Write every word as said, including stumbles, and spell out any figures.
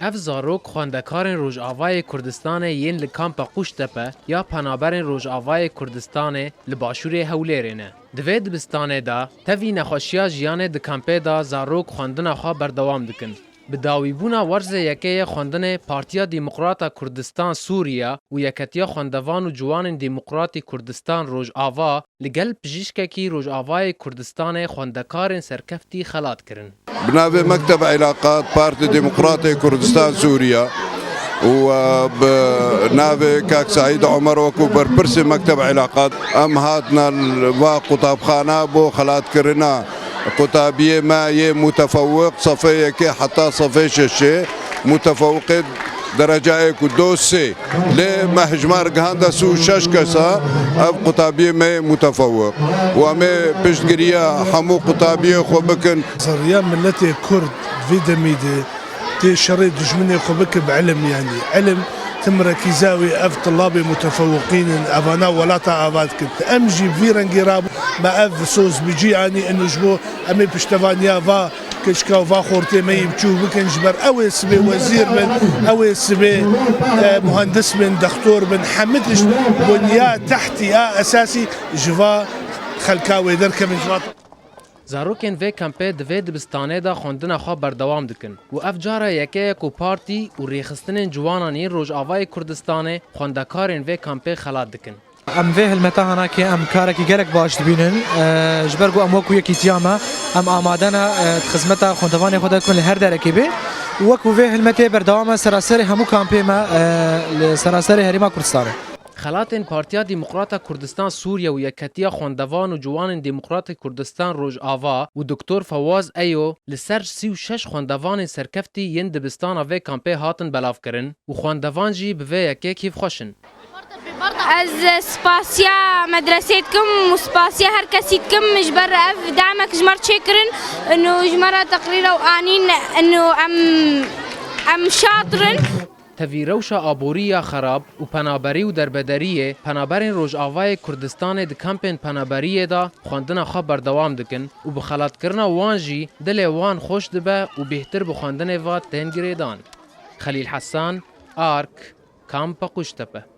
Ev zarok xwendekarên Rojavayê Kurdistanê yên li Kampa Qûştepe ya Penaberên Rojavayê Kurdistanê li Başûrê Hewlêrê ne. Di vê dibistanê de tevî nexweşiya jiyanê di kampê de zarok xwendina xwe berdewam dikin. Bi dawîbûna werzê yekê yê xwendinê Partiya Demokrata Kurdistan Sûriye û Yeketiya Xwendevan û Ciwanên Demokratî Kurdistan Rojava li gel pijîşkekî Rojavayê Kurdistanê xwendekarên serkeftî xelat kirin. Bi navê Mekteb Îlaqat Partî Demokratê Kurdistan Sûriye û, e, bi navê Kak Seîd Omer wekû berpirsê Mekteb Îlaqat em hatine li va qutabxana bo xelatkirina qutabiyê me yê mutefewiq, sefê yekê heta sefê şeşê, mutefewiqê derecayê ku do sê. Lê me hejmar gihanda sî û şeş kesa, ev qutabiyê me yê mutefewiq. Û em ê piştgiriya hemû qutabiyê xwe bikin. Zerriya miletê Kurd vê demî de tê şerê dijminê xwe bike bi ilim, yanî ilim tim rekîza wê ev tilabê mutefewiqîn in, evana welata ava dikin. Em jî bi vî rengî rabû me ev soz bi cî anî, ino ji bo em ê piştevaniya va keçika û va xortê me yî biçûk bikin, ji ber ew ê sibê wezîr bin, ew ê sibê, e, muhendis bin, dextor bin, hemî tişt bunya tehtî ya esasî ji va xelka wê derkevin, ji va. Zarokên vê kampê di vê dibistanê de xwendina xwe berdewam dikin û ev cara yekê ye ku partî û rêxistinên ciwanan yên Rojavayê Kurdistanê xwendekarên vê kampê xelat dikin. Em vê hilmeta hanakê em karekî gelek baş dibînin, e, ji ber ku em wekû yekîtiya me, em amade ne, e, di xizmeta xwendevanê xwe de dikin li her derekê bê. Û wekû vê hilmetê berdewam e seraserê hemû kampê me, e, li seraserê Herêma Kurdistanê. Xelatên Partiya Demokrata Kurdistan Sûriye û Yeketiya Xwendevan û Ciwanên Demokratê Kurdistan Rojava û Doktor Fewaz Eyo li ser sî û şeş xwendevanên serkeftî yên dibistana vê kampê hatin belavkirin û xwendevan jî bi vê yekê kêfxweş in. Ez spasiya medresê dikim û spasiya her kesî dikim ji ber ev demek ji me re çêkirin û ji me re teqrîra û anîn û em, em şatir in. Tevî rewşa aborî ya xerab û penaberî û derbedariyê, penaberên Rojavayê Kurdistanê di kampên penaberiyê de xwendina xwe berdewam dikin û bi xelatkirina wan jî dilê wan xweş dibe û bêhtir bi xwendinê ve tên girêdan. Xelîl Hesan, Ark, Kampa Qûştepe.